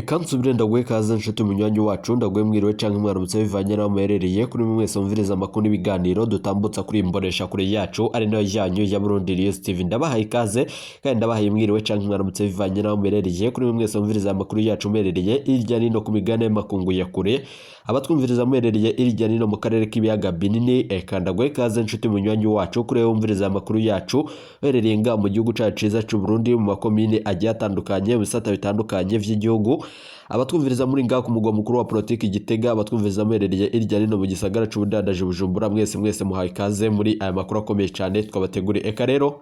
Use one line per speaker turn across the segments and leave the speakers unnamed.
Reka nsubire ndaguhe ikaze nshuti munywanyi wacu, ndaguhe mwiriwe canke mwaramutse bivanye n'aho muherereye. Kuri mwe mwese mumviriza amakuru n'ibiganiro dutambutsa kuri iyi mbonesha kure yacu ari nayo yanyu ya Burundi News TV, ndabahaye ikaze kandi ndabahaye mwiriwe canke mwaramutse bivanye n'aho muherereye. Kuri mwe mwese mumviriza amakuru yacu muherereye hirya nino ku migabane y'amakungu ya kure, abatwumviriza muherereye hirya nino mu karere k'ibiyaga binini, eka ndaguhe ikaze nshuti munywanyi wacu. Kuri wewe wumviriza amakuru yacu uherereye ngaha mu gihugu cacu ciza c'u Burundi, mu makomine agiye atandukanye, mu bisata bitandukanye vy'igihugu, abatwumviriza muri ngaha ku mugwa mukuru wa politiki Gitega, abatwumviriza muherereye hirya nino mu gisagara c'ubudandaji Bujumbura, mwese mwese muhaye ikaze muri aya makuru akomeye cane twabateguriye. Eka rero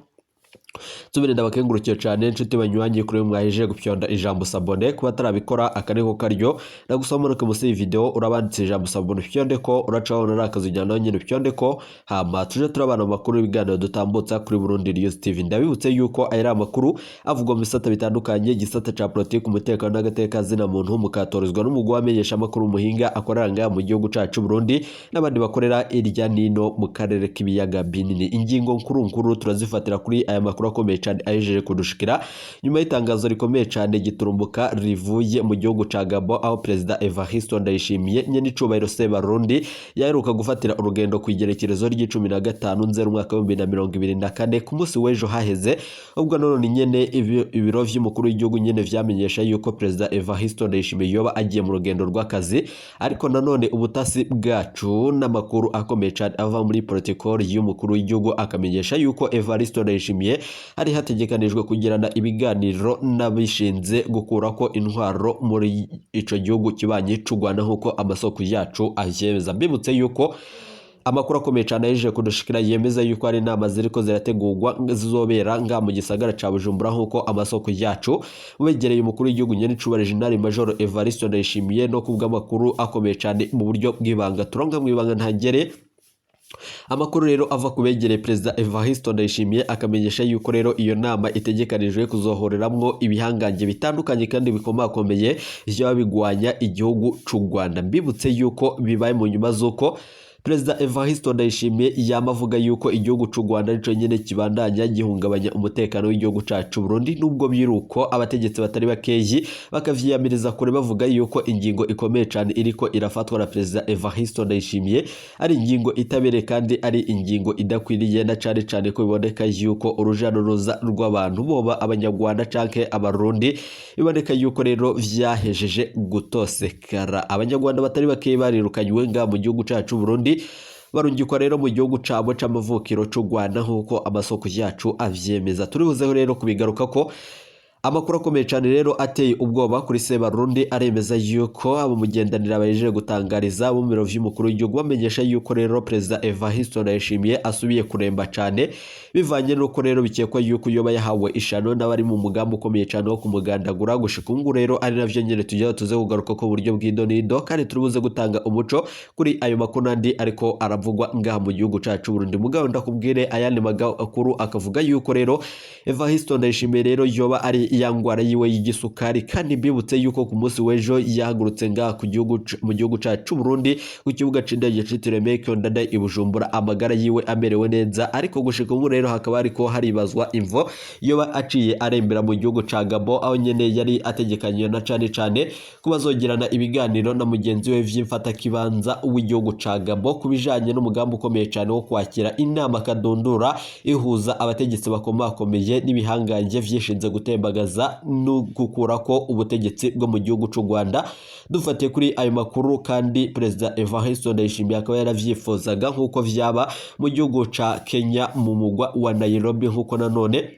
nsubire ndabakengurukiye cane nshuti banywanyi kuri mwahejeje gupyonda ijambo s'abonner. Kuba atarabikora, aka niko karyo ndagusaba, manuke munsi y'iyi video urabanditse ijambo s'abonner, upyonde ko uraca wabona ari akazu ujyana nyine, upyonde ko, hama tuje turabana mu makuru y'ibiganiro dutambutsa kuri Burundi News TV. Ndabibutse yuko aya ari amakuru avugwa mu bisata bitandukanye, igisata ca politiki, umutekano n'agateka zina muntu, mukatorezwa n'umugwi wamenyesha amakuru muhinga akorera ngaha mu gihugu cacu Burundi n'abandi bakorera irya nino mu karere k'ibiyaga binini. Ingingo nkuru nkuru turazifatira kuri aya makuru akomeye cyane ahejeje kudushikira nyuma y'itangazo rikomeye cyane giturumbuka rivuye mu gihugu ca Gabon, aho Perezida Evariste Ndayishimiye nyenicubahiro Sebarundi yaheruka gufatira urugendo ku igerekerezo ry'icumi na gatanu Nzeri umwaka w'2024, ku munsi w'ejo haheze. Ubwo none nyene ibiro vy'umukuru w'igihugu nyene vyamenyesha yuko Perezida Evariste Ndayishimiye yoba agiye mu rugendo rw'akazi, ariko nanone ubutasi bwacu n'amakuru akomeye cyane ava muri protocole y'umukuru w'igihugu akamenyesha yuko Evariste Ndayishimiye hari hategekanijwe kugirana ibiganiro n'abishinze gukurako intwaro muri ico gihugu kibanyi c'u Rwanda, nk'uko amasoko yacu avyemeza. Mbibutse yuko amakuru akomeye cyane yaje kudushikira yemeza yuko hari inama ziriko zirategurwa zizobera nga mu gisagara ca Bujumbura, nk'uko amasoko yacu begereye umukuru w'igihugu nyenicubahiro General Major Evariste Ndayishimiye, no kubw'amakuru akomeye cyane mu buryo bw'ibanga turonka mu ibanga ntangere. Amakuru rero ava ku begereye Perezida Evariste Ndayishimiye akamenyesha yuko rero iyo nama itegekanijwe kuzohoreramwo ibihangange bitandukanye kandi bikomakomeye vyaba bigwanya igihugu c'u Rwanda. Mbibutse yuko bibaye mu nyuma z'uko Perezida Evariste Ndayishimiye yama avuga yuko igihugu c'u Rwanda arico nyene kibandanya gihungabanya umutekano w'igihugu cacu Burundi, nubwo biruko abategetsi batari bakeyi bakavyiyamiriza kure, bavuga yuko ingingo ikomeye cane iriko irafatwa na Perezida Evariste Ndayishimiye ari ingingo itabereye kandi ari ingingo idakwiriye, na cane cane ko biboneka yuko uruja n'uruza rw'abantu, boba Abanyarwanda canke Abarundi, biboneka yuko rero vyahejeje gutosekara. Abanyarwanda batari bakeyi barirukanywe nga mu gihugu cacu Burundi, barungikwa rero mu gihugu cabo c'amavukiro c'u Rwanda, nk'uko amasoko yacu avyemeza. Turibuzeho rero kubigaruka ko amakuru akomeye cyane rero ateye ubwoba kuri Sebarundi aremeza yuko abamugendanira bahejeje gutangariza abo mu biro vy'umukuru w'igihugu, bamenyesha yuko rero Perezida Evariste Ndayishimiye asubiye kuremba cyane, bivanye n'uko rero bikekwa yuko yoba yahawe ishano n'abari mu mugambi ukomeye cyane wo kumugandagura. Gushika ubu rero ari navyo nyene tujya tuze kugaruka ko buryo bw'idonido, kandi turibuze gutanga umuco kuri ayo makuru n'andi ariko aravugwa ngaha mu gihugu cacu Burundi. Mugabo ndakubwire ayandi makuru akavuga yuko rero Evariste Ndayishimiye rero yoba ari ya ngwara yiwe y'igisukari, kandi mbibutse yuko ku munsi w'ejo yahagurutse ngaha ku gihugu mu gihugu cacu Burundi, ku kibuga c'indege citiriwe Melchior Ndadaye i Bujumbura, amagara yiwe amerewe neza, ariko gushika ubu rero hakaba hariko haribazwa imvo yoba aciye arembera mu gihugu ca Gabon, aho nyene yari ategekanye na cane cane kuba azogirana ibiganiro na mugenzi we vy'imfatakibanza w'igihugu ca Gabon ku bijanye n'umugambi ukomeye cane wo kwakira inama kadundura ihuza abategetsi bakomakomeye n'ibihangange vyishinze gutembagaza no gukurako ubutegetsi bwo mu gihugu c'u Rwanda. Dufatiye kuri ayo makuru kandi, Perezida Evariste Ndayishimiye akaba yaravyifuzaga nk'uko vyaba mu gihugu ca Kenya mu mugwa wa Nairobi, nk'uko nanone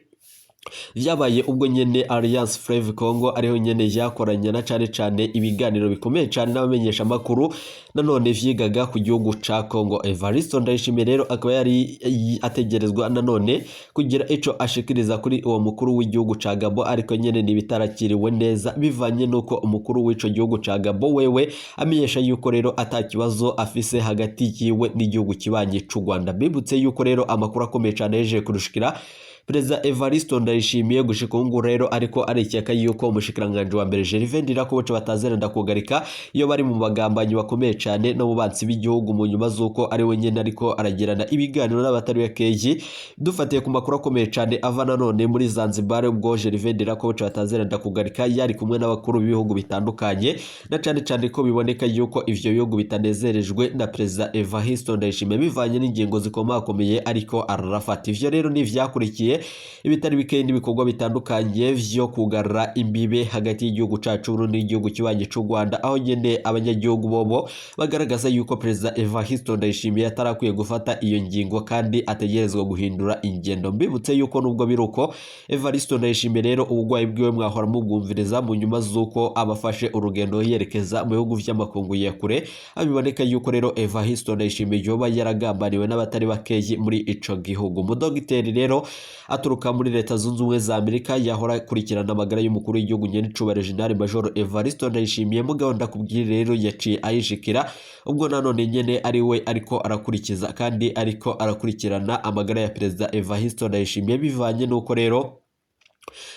vyabaye ubwo nyene Alliance Fleuve Congo ariho nyene yakoranye na cane cane ibiganiro bikomeye cane n'abamenyesha makuru nanone vyigaga ku gihugu ca Congo. Evariste Ndayishimiye rero akaba yari ategerezwa nanone kugira ico ashikiriza kuri uwo mukuru w'igihugu ca Gabon, ariko nyene ntibitarakiriwe neza bivanye nuko umukuru w'ico gihugu ca Gabon wewe amenyesha yuko rero ata kibazo afise hagati yiwe n'igihugu kibanyi c'u Rwanda. Bibutse yuko rero amakuru akomeye cane yeje kurushikira Perezida Evaristo Ndayishimiye gushika ubu ngubu rero ariko arikeka yuko umushikiranganji wa mbere Gervais Ndirakobuca batazera ndakugarika iyo bari mu bagambanyi bakomeye cane no mu bansi b'igihugu, mu nyuma z'uko ari we nyene ariko aragirana ibiganiro n'abatari bakeyi. Dufatiye ku makuru akomeye cane ava nanone muri Zanzibar, ubwo Gervais Ndirakobuca batazera ndakugarika yari kumwe n'abakuru b'ibihugu bitandukanye, na cane cane ko biboneka yuko ivyo bihugu bitanezerejwe na Perezida Evaristo Ndayishimiye bivanye n'ingingo zikomakomeye ariko ararafata. Ivyo rero ni ivyakurikiye ibitari bikeyi n'ibikorwa bitandukanye vyo kugarura imbibe hagati y'igihugu cacu Burundi n'igihugu kibanyi c'u Rwanda, aho nyene abanyagihugu bobo bagaragaza yuko Perezida Evaristo Ndayishimiye atarakwiye gufata iyo ngingo kandi ategerezwa guhindura ingendo. Mbibutse yuko nubwo biruko Evaristo Ndayishimiye rero ubugwayi bwiwe mwahora mubwumviriza mu nyuma z'uko abafashe urugendo yerekeza mu bihugu vy'amakungu ya kure, aho biboneka yuko rero Evaristo Ndayishimiye yoba yaragambaniwe n'abatari bakeyi muri ico gihugu. Umudogiteri rero aturuka muri Leta Zunze Ubumwe za Amerika yahora akurikirana amagara y'umukuru w'igihugu nyenicubahiro General Major Evaristo Ndayishimiye, mugabo ndakubwira rero yaciye ayishikira ubwo nanone nyene ari we ariko arakurikiza kandi ariko arakurikirana amagara ya Perezida Evaristo Ndayishimiye, bivanye n'uko rero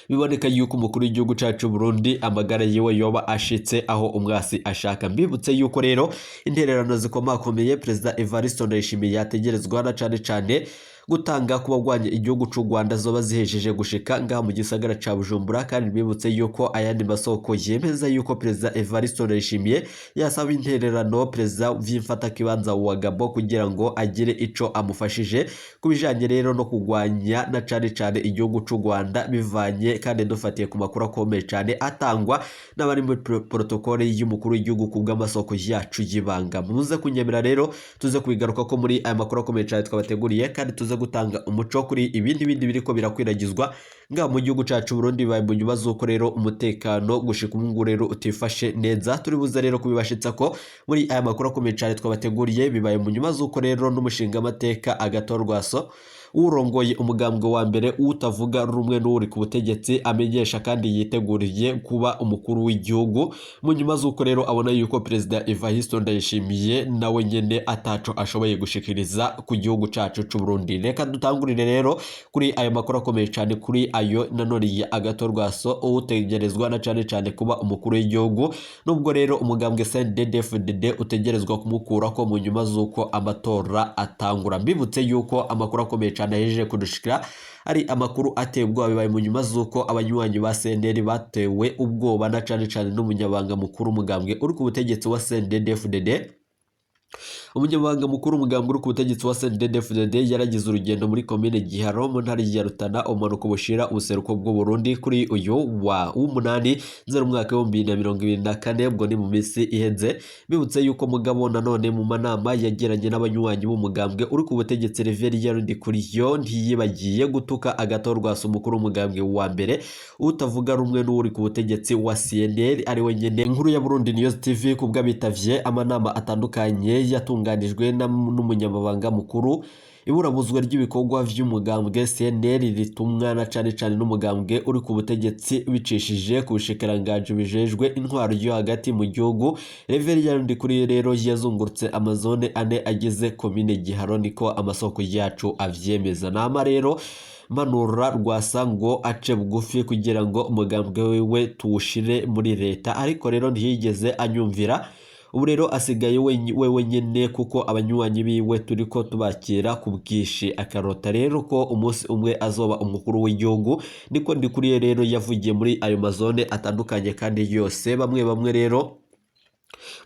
biboneka yuko umukuru w'igihugu cacu Burundi amagara yiwe yoba ashitse aho umwasi ashaka. Mbibutse yuko rero intererano zikomakomeye Perezida Evaristo Ndayishimiye yategerezwa na cane cane gutanga ku bagwanya igihugu c'u Rwanda zoba zihejeje gushika ngaha mu gisagara ca Bujumbura, kandi mbibutse yuko ayandi masoko yemeza yuko Perezida Evaristo Ndayishimiye yasaba intererano Perezida vy'imfatakibanza wa Gabon kugira ngo agire ico amufashije ku bijanye rero no kugwanya na cane cane igihugu c'u Rwanda, bivanye kandi dufatiye ku makuru akomeye cane atangwa n'abari muri protokole y'umukuru w'igihugu ku bw'amasoko yacu y'ibanga. Muze kunyemera rero tuze kubigaruka ko muri aya makuru akomeye cane twabateguriye, kandi tuze gutanga umuco kuri ibindi bindi biriko birakwiragizwa ngaha mu gihugu cacu Burundi, bibaye mu nyuma z'uko rero umutekano gushika ubu ngubu rero utifashe neza. Turi buze rero kubibashitsa ko muri aya makuru akomeye cane twabateguriye, bibaye mu nyuma z'uko rero n'umushinga amateka Agathon Rwasa urongoye umugambwe wa mbere utavuga rumwe n'uri ku butegetsi amenyesha kandi yiteguriye kuba umukuru w'igihugu, mu nyuma z'uko rero abona yuko Perezida Evaristo Ndayishimiye nawe nyene ataco ashoboye gushikiriza ku gihugu cacu c'u Burundi. Reka dutangurire rero kuri ayo makuru akomeye cane, kuri ayo nanone ya Agathon Rwasa utegerezwa na cane cane kuba umukuru w'igihugu, nubwo rero umugambwe CNDD-FDD utegerezwa kumukurako mu nyuma z'uko amatora atangura. Mbibutse yuko amakuru akomeye cane ahejeje kudushikira ari amakuru ateye ubwoba, bibaye mu nyuma z'uko abanywanyi ba CNL batewe ubwoba na cane cane n'umunyabanga mukuru umugambwe uri ku butegetsi wa CNDD-FDD. Umunyamabanga mukuru umugambwe uri ku butegetsi wa CNDD-FDD yaragize urugendo muri komine Giharo mu ntara ya Rutana, umanuko bushira ubuseruko bw'u Burundi, kuri uyu wa w'umunani nzero umwaka 2024, ubwo ni mu minsi iheze. Bibutse yuko mugabo nanone mu manama yagiranye n'abanywanyi b'umugambwe uri ku butegetsi Reverien Ndikuriyo ntiyibagiye gutuka Agathon Rwasa umukuru w'umugambwe wa mbere utavuga rumwe n'uri ku butegetsi wa CNL ari we nyene. Inkuru ya Burundi News TV kubwo abitavye amanama atandukanye yatunganijwe n'umunyamabanga mukuru, iburabuzwa ry'ibikorwa vy'umugambwe CNL ritumwa na cane cane n'umugambwe uri ku butegetsi bicishije ku bushikiranganji bijejwe intwaro yo hagati mu gihugu. Reverien Ndikuriyo rero yazungurutse amazone ane agize komine Giharo, niko amasoko yacu avyemeza. Nama rero manura Rwasa ngo ace bugufi kugira ngo umugambwe wiwe tuwushire muri leta, ariko rero ntiyigeze anyumvira. Ubu rero asigaye we wenyene kuko abanywanyi biwe turiko tubakira ku bwinshi, akarota rero ko umunsi umwe azoba umukuru w'igihugu, niko Ndikuriye rero yavugiye muri ayo mazone atandukanye kandi yose. Bamwe bamwe rero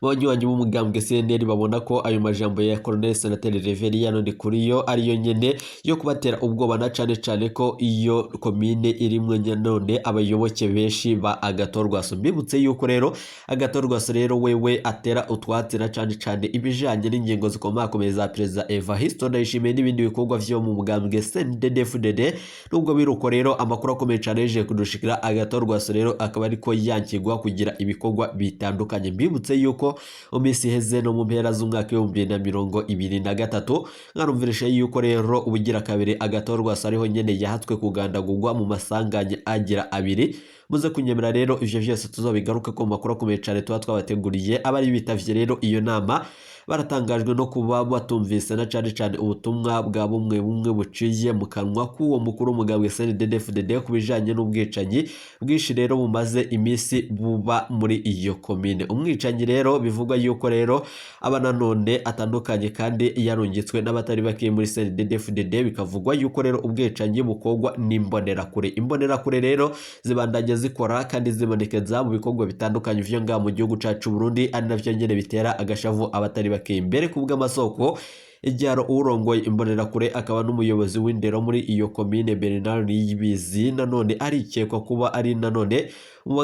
abanywanyi b'umugambwe CNL babona ko ayo majambo ya Colonel Senateri Reverien Ndikuriyo ariyo nyene yo kubatera ubwoba, na cane cane ko iyo komine irimwo none abayoboke benshi ba Agathon Rwasa. Mbibutse yuko rero Agathon Rwasa rero wewe atera utwatsi na cane cane ibijanye n'ingingo zikomakomeye za Perezida Evaristo Ndayishimiye n'ibindi bikorwa vyo mu mugambwe CNDD-FDD. Nubwo biruko rero amakuru akomeye cane yeje kudushikira, Agathon Rwasa rero akaba ariko yankigwa kugira ibikorwa bitandukanye. Mbibutse yuko mu minsi iheze no mu mpera z'umwaka 2023 mwarumvirishe yuko rero ubugira kabiri Agathon Rwasa ariho nyene yahatswe kugandagurwa mu masanganya agira abiri. Muze kunyemera rero ivyo vyose tuzobigaruka ko mu makuru akomeye cane tuba twabateguriye. Abari bitavye rero iyo nama Baratangajwe no kuba batumvise na cane cane ubutumwa bwa bumwe bumwe buciye mu kanwa k'uwo mukuru w'umugambwe CNDD-FDD ku bijanye n'ubwicanyi bwinshi rero bumaze iminsi buba muri iyo komine. Umwicanyi rero bivugwa yuko rero aba nanone atandukanye kandi yarungitswe n'abatari bake muri CNDD-FDD. Bikavugwa yuko rero ubwicanyi bukorwa n'imbonerakure. Imbonerakure rero zibandanya zikora kandi zibonekeza mu bikorwa bitandukanye vyo ngaha mu gihugu cacu Burundi, ari navyo nyene bitera agashavu abatari bake. Imbere ku bw'amasoko iryaro, urongoye imbonerakure akaba n'umuyobozi w'indero muri iyo komine, Bernard Niyibizi, nanone arikekwa kuba ari nanone mu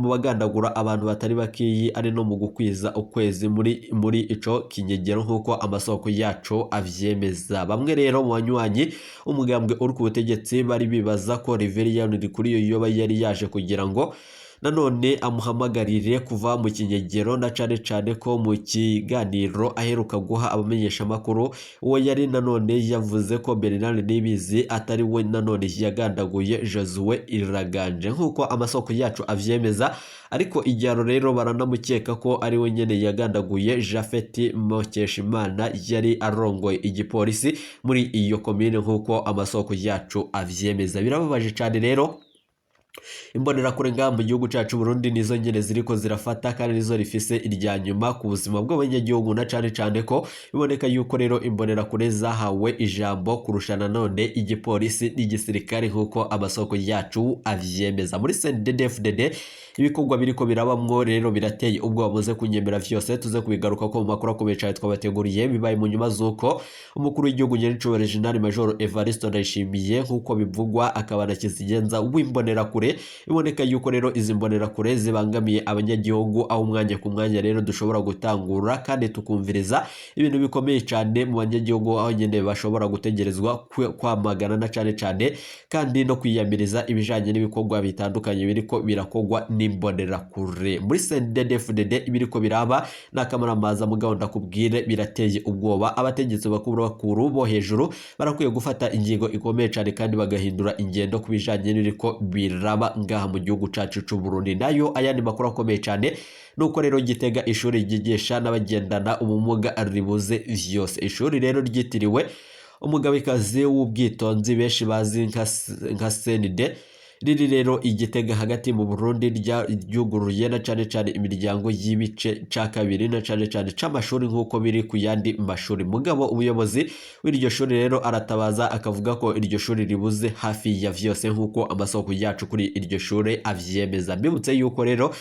bagandagura abantu batari bakeyi, ari no mu gukwiza ukwezi muri ico kinyegero, nk'uko amasoko yacu avyemeza. Bamwe rero mu banywanyi umugambwe uri ku butegetsi bari bibaza ko Reverien Ndikuriyo yoba yari yaje kugira ngo nanone amuhamagarire kuva mu kinyegero, na cane cane ko mu kiganiro aheruka guha abamenyeshamakuru uwo yari nanone yavuze ko Bernard Niyibizi atari we nanone yagandaguye Josue Iraganje, nk'uko amasoko yacu avyemeza. Ariko igyaro rero baranamukeka ko ari we nyene yagandaguye Japhet Mukeshimana yari arongoye igipolisi muri iyo komine, nk'uko amasoko yacu avyemeza. Birababaje cane rero. Imbonerakure ngaha mu gihugu cacu Burundi nizo nyene ziriko zirafata kandi nizo rifise irya nyuma ku buzima bw'abanyagihugu, na cane cane ko biboneka yuko rero imbonerakure zahawe ijambo kurusha nanone igipolisi n'igisirikare, nk'uko amasoko yacu avyemeza. Muri CNDD-FDD ibikorwa biriko birabamwo rero birateye ubwoba. Muze kunyemera vyose tuze kubigaruka ko mu makuru akomeye cane twabateguriye. Bibaye mu nyuma z'uko umukuru w'igihugu nyenicubahiro General Major Evariste Ndayishimiye, nk'uko bivugwa, akaba na kizigenza w'imbonerakure. Biboneka yuko rero izi mbonerakure zibangamiye abanyagihugu, aho umwanya ku mwanya rero dushobora gutangura kandi tukumviriza ibintu bikomeye cyane mu banyagihugu, aho nyene bashobora gutegerezwa kwamagana na cane cane kandi no kwiyamiriza ibijanye n'ibikorwa bitandukanye biriko birakorwa n'imbonerakure muri CNDD-FDD. Ibiriko biraba n'akamaramaza, mugabo ndakubwire birateye ubwoba. Abategetsi bakuru bakuru bo hejuru barakwiye gufata ingingo ikomeye cyane kandi bagahindura ingendo ku bijanye n'ibiriko biraba ngaha mu gihugu cacu c'u Burundi. Nayo ayandi makuru akomeye cyane nuko rero Gitega ishuri ryigisha n'abagendana ubumuga ribuze vyose. Ishuri rero ryitiriwe umugabekazi w'ubwitonzi benshi bazi nka CND riri rero i Gitega hagati mu Burundi ryuguruye na cane cane imiryango y'ibice ca kabiri na cane cane c'amashuri, nk'uko biri ku yandi mashuri. Mugabo umuyobozi w'iryo shuri rero aratabaza akavuga ko iryo shuri ribuze hafi ya vyose, nk'uko amasoko yacu kuri iryo shuri avyemeza. Mbibutse yuko rero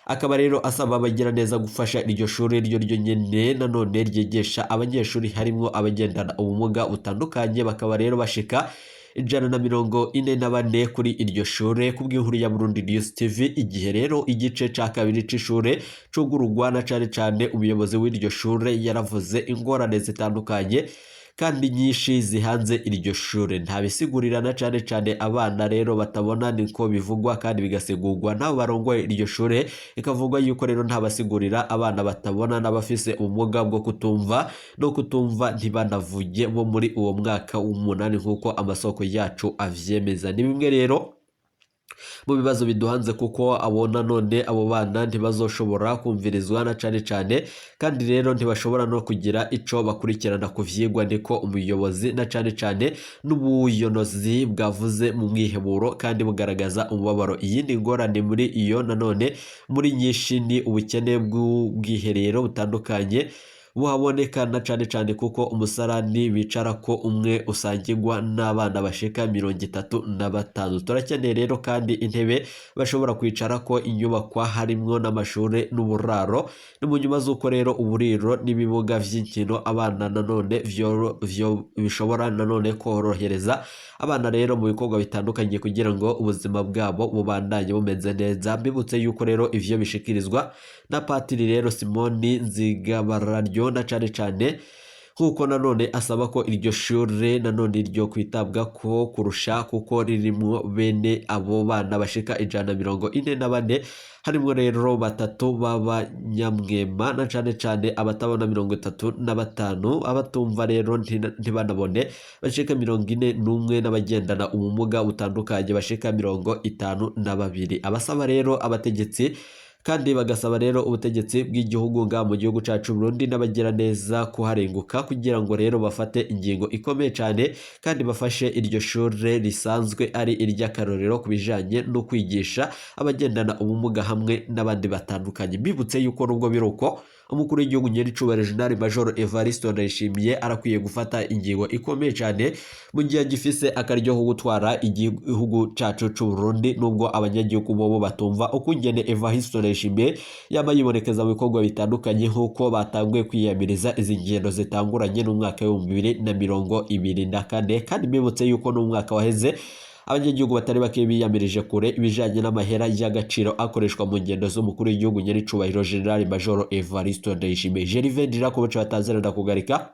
akaba rero asaba abagira neza gufasha iryo shuri ryo ryo nyene nanone ryigisha abanyeshuri harimwo abagendana ubumuga butandukanye, bakaba rero bashika 144 kuri iryo shure. Kubw'inkuru ya Burundi News TV, igihe rero igice ca kabiri c'ishure cugurugwa, na cane cane umuyobozi w'iryo shure yaravuze ingorane zitandukanye kandi nyinshi zihanze iryo shure. Nta bisigurira na cane cane abana rero batabona, niko bivugwa kandi bigasigurwa n'abo barongoye iryo shure. Ikavugwa yuko rero nta basigurira abana batabona n'abafise ubumuga bwo kutumva no kutumva ntibanavuge bo muri uwo mwaka w'umunani, nk'uko amasoko yacu avyemeza. Ni bimwe rero mu bibazo biduhanze, kuko abo nanone abo bana ntibazoshobora kumvirizwa na cane cane kandi rero ntibashobora no kugira ico bakurikirana ku vyigwa, niko umuyobozi na cane cane n'ubuyonozi bwavuze mu mwiheburo kandi bugaragaza umubabaro. Iyindi ngorane muri iyo nanone muri nyinshi ni ubukene bw'ubwiherero butandukanye buhaboneka, na cane cane kuko umusarani bicara ko umwe usangirwa n'abana bashika 35. Turakeneye rero kandi intebe bashobora kwicarako, inyubakwa harimwo n'amashure n'uburaro. Ni mu nyuma z'uko rero uburiro n'ibibuga vy'inkino abana nanone vyo bishobora nanone korohereza abana rero mu bikorwa bitandukanye kugira ngo ubuzima bwabo bubandanye bumeze neza. Mbibutse yuko rero ivyo bishikirizwa na Patiri rero Simoni Nzigabararyo, na cane cane nkuko nanone asaba ko iryo shure nanone ryo kwitabwa ko kurusha, kuko ririmwo bene abo bana bashika 144, harimwo rero batatu b'abanyamwema na cane cane abatabona 35, abatumva rero ntibanabone bashika 41, n'abagendana ubumuga butandukanye bashika 52. Abasaba rero abategetsi Kandi bagasaba rero ubutegetsi bw'igihugu nga mu gihugu cacu Burundi n'abagira neza kuharenguka kugira ngo rero bafate ingingo ikomeye cyane kandi bafashe iryo shure risanzwe ari iry'akarorero ku bijanye no kwigisha abagendana ubumuga hamwe n'abandi batandukanye. Bibutse yuko nubwo biruko, umukuru w'igihugu nyiricubahiro General Major Evariste Ndayishimiye arakwiye gufata ingingo ikomeye cyane mu gihe agifise akaryo ko gutwara igihugu cacu c'u Burundi, nubwo abanyagihugu bobo batumva ukungene Evariste Ndayishimiye yaba yibonekeza mu bikorwa bitandukanye, nk'uko batanguye kwiyamiriza izi ngendo zitanguranye n'umwaka w'2024. Kandi mbibutse yuko n'umwaka waheze abanyagihugu batari bake biyamirije kure ibijanye n'amahera y'agaciro akoreshwa mu ngendo z'umukuru w'igihugu nyiricubahiro General Major Evariste Ndayishimiye. Gervais Ndirakobuca batazirana kugarika.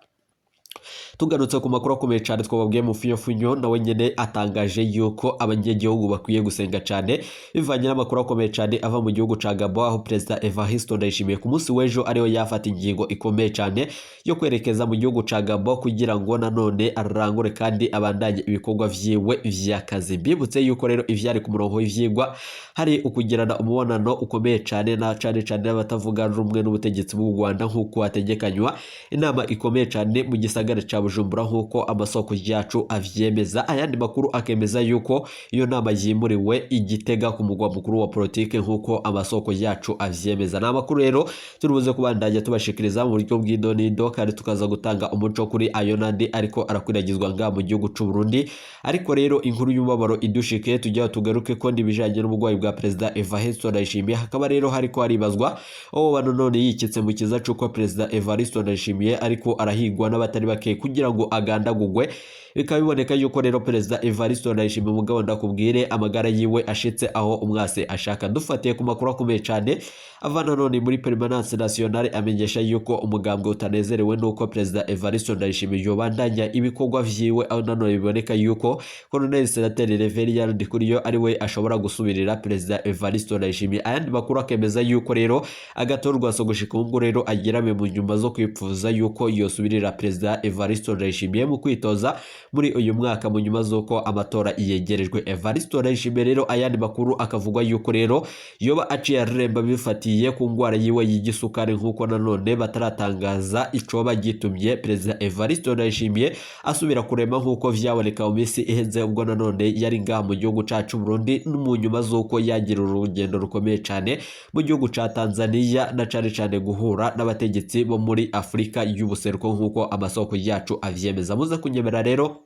Tugarutse ku makuru akomeye cyane twababwiye mu funyofunyo, nawe nyene atangaje yuko abanyagihugu bakwiye gusenga cyane bivanye n'amakuru akomeye cyane ava mu gihugu ca Gabon, aho Perezida Evariste Ndayishimiye ku munsi w'ejo ariwe yafata ingingo ikomeye cyane yo kwerekeza mu gihugu ca Gabon kugira ngo nanone arangure kandi abandanye ibikorwa vyiwe vy'akazi. Mbibutse yuko rero ivyari ku murongo w'ivyigwa hari ukugirana umubonano ukomeye cyane na cane cane n'abatavuga rumwe n'ubutegetsi bw'u Rwanda, nk'uko hategekanywa inama ikomeye cyane mu gisagara ca Bujumbura, nk'uko amasoko yacu avyemeza. Ayandi makuru akemeza yuko iyo nama yimuriwe i Gitega ku mugwa mukuru wa politike, nk'uko amasoko yacu avyemeza. Ni amakuru rero turibuze kubandanya tubashikiriza mu buryo bw'idonido, kandi tukaza gutanga umuco kuri ayo n'andi ariko arakwiragizwa ngaha mu gihugu c'u Burundi. Ariko rero inkuru y'umubabaro idushike tujya tugaruke ko n'ibijanye n'uburwayi bwa Perezida Evariste Ndayishimiye, hakaba rero hariko haribazwa uwo none yikitse mu kiza c'uko Perezida Evariste Ndayishimiye ariko arahigwa n'abatari bake kugira ngo agandagugwe. Bikaba biboneka yuko rero Perezida Evariste Ndayishimiye, umugabo ndakubwire, amagara yiwe ashitse aho umwase ashaka. Dufatiye ku makuru akomeye cyane ava nanone muri Permanence Nationale, amenyesha yuko umugambwe utanezerewe nuko Perezida Evariste Ndayishimiye yobandanya ibikorwa vyiwe, aho nanone biboneka yuko Colonel Senateri Reverien Ndikuriyo ari we ashobora gusubirira Perezida Evariste Ndayishimiye. Ayandi makuru akemeza yuko rero Agathon Rwasa gushika ubu rero agerame mu nyuma zo kwipfuza yuko yosubirira Perezida Evariste Ndayishimiye mu kwitoza muri uyu mwaka mu nyuma z'uko amatora yegerejwe. Evariste Ndayishimiye rero ayandi makuru akavugwa yuko rero yoba aciye aremba bifatiye ku ngwara yiwe y'igisukari, nk'uko nanone bataratangaza icoba gitumye Perezida Evariste Ndayishimiye asubira kurema, nk'uko vyaboneka mu minsi iheze ubwo nanone yari ngaha mu gihugu cacu Burundi, mu nyuma z'uko yagira urugendo rukomeye cane mu gihugu ca Tanzania, na cane cane guhura n'abategetsi bo muri Afurika y'ubuseruko, nk'uko amasoko yacu avyemeza. Muze kunyemera rero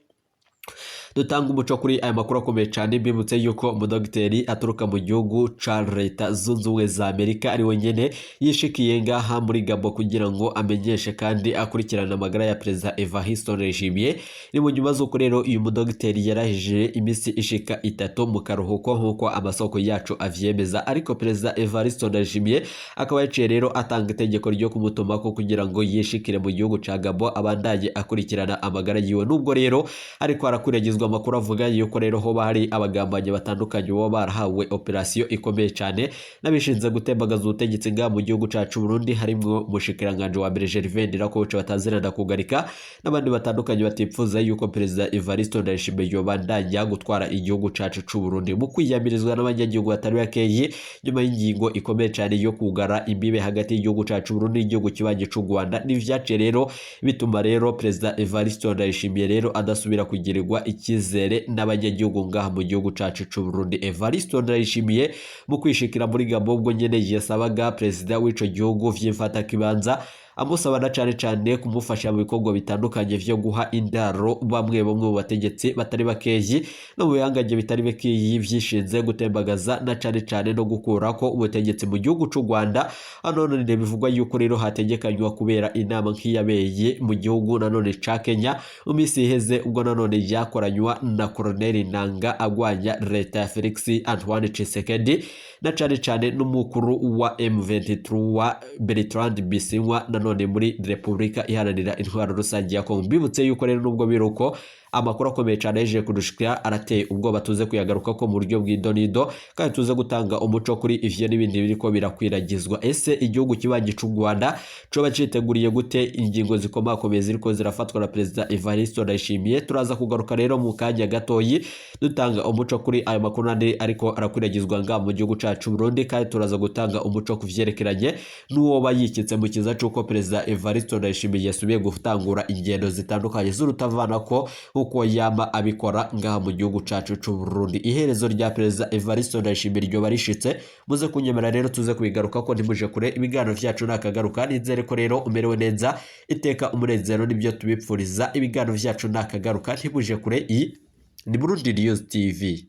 dutanga umuco kuri aya makuru akomeye cyane. Mbibutse yuko umudogiteri aturuka mu gihugu ca Leta Zunze Ubumwe za Amerika ari we nyene yishikiye ngaha muri Gabo kugira ngo amenyeshe kandi akurikirane amagara ya Perezida Evariste Ndayishimiye. Ni mu nyuma z'uko rero uyu mudogiteri yarahije iminsi ishika 3 mu karuhuko, nk'uko amasoko yacu avyemeza. Ariko Perezida Evariste Ndayishimiye akaba yaciye rero atanga itegeko ryo kumutumako kugira ngo yishikire mu gihugu ca Gabo abandanye akurikirana amagara yiwe, nubwo rero ariko arakuragizwa amakuru avuga yuko rero hoba hari abagambanyi batandukanye baba barahawe operasiyo ikomeye cyane n'abishinze gutembagaza ubutegetsi ngaha mu gihugu cacu Burundi, harimwo umushikiranganji wa mbere Gervais Ndirakobuca batazirana kugarika n'abandi batandukanye batipfuza yuko Perezida Evariste Ndayishimiye yobandanya gutwara igihugu cacu c'u Burundi. Mu kwiyamirizwa n'abanyagihugu batari bakeyi nyuma y'ingingo ikomeye cyane yo kugara imbibe hagati y'igihugu cacu Burundi n'igihugu kibanyi c'u Rwanda, n'ivyaciye rero bituma rero Perezida Evariste Ndayishimiye rero adasubira kugirirwa icyizere n'abanyagihugu ngaha mu gihugu cacu c'u Burundi. Evariste Ndayishimiye mu kwishikira muri Gabon ubwo nyene yasabaga perezida w'ico gihugu vy'imfatakibanza, amusaba na cane cane kumufasha mu bikorwa bitandukanye vyo guha indaro bamwe bamwe mu bategetsi batari bakeyi no mu bihangange bitari bikeyi vyishinze gutembagaza na cane cane no gukurako ubutegetsi mu gihugu c'u Rwanda. Hano none bivugwa yuko rero hategekanywa kubera inama nk'iyabeye mu gihugu nanone ca Kenya mu minsi iheze, ubwo nanone yakoranywa na Colonel Nanga agwanya leta ya Felix Antoine Tshisekedi na cane cane n'umukuru wa M23 Bertrand Bisimwa nanone muri Repubulika Iharanira Intwaro Rusange ya Kongo. Mbibutse yuko rero nubwo biruko Amakuru akomeye cyane yaje kudushikira arateye ubwoba, tuze kuyagaruka ko mu buryo bw'idonido kandi tuze gutanga umuco kuri ivyo n'ibindi biriko birakwiragizwa. Ese igihugu kibanyi c'u Rwanda coba citeguriye gute ingingo zikomakomeye ziriko zirafatwa na Perezida Evariste Ndayishimiye? Turaza kugaruka rero mu kanya gatoyi dutanga umuco kuri ayo makuru n'andi ariko arakwiragizwa nga mu gihugu cacu Burundi, kandi turaza gutanga umuco ku vyerekeranye n'uwoba yikitse mu kiza c'uko Perezida Evariste Ndayishimiye yasubiye gutangura ingendo zitandukanye z'urutavanako uko yama abikora ngaha mu gihugu cacu c'u Burundi. Iherezo rya Perezida Evariste Ndayishimiye ryoba rishitse? Muze kunyemera rero tuze kubigaruka ko ntimuje kure, ibiganiro vyacu nakagaruka. Nizere ko rero umerewe neza, iteka umunezero nibyo tubipfuriza. Ibiganiro vyacu nakagaruka, ntimuje kure. Iyi ni Burundi News TV.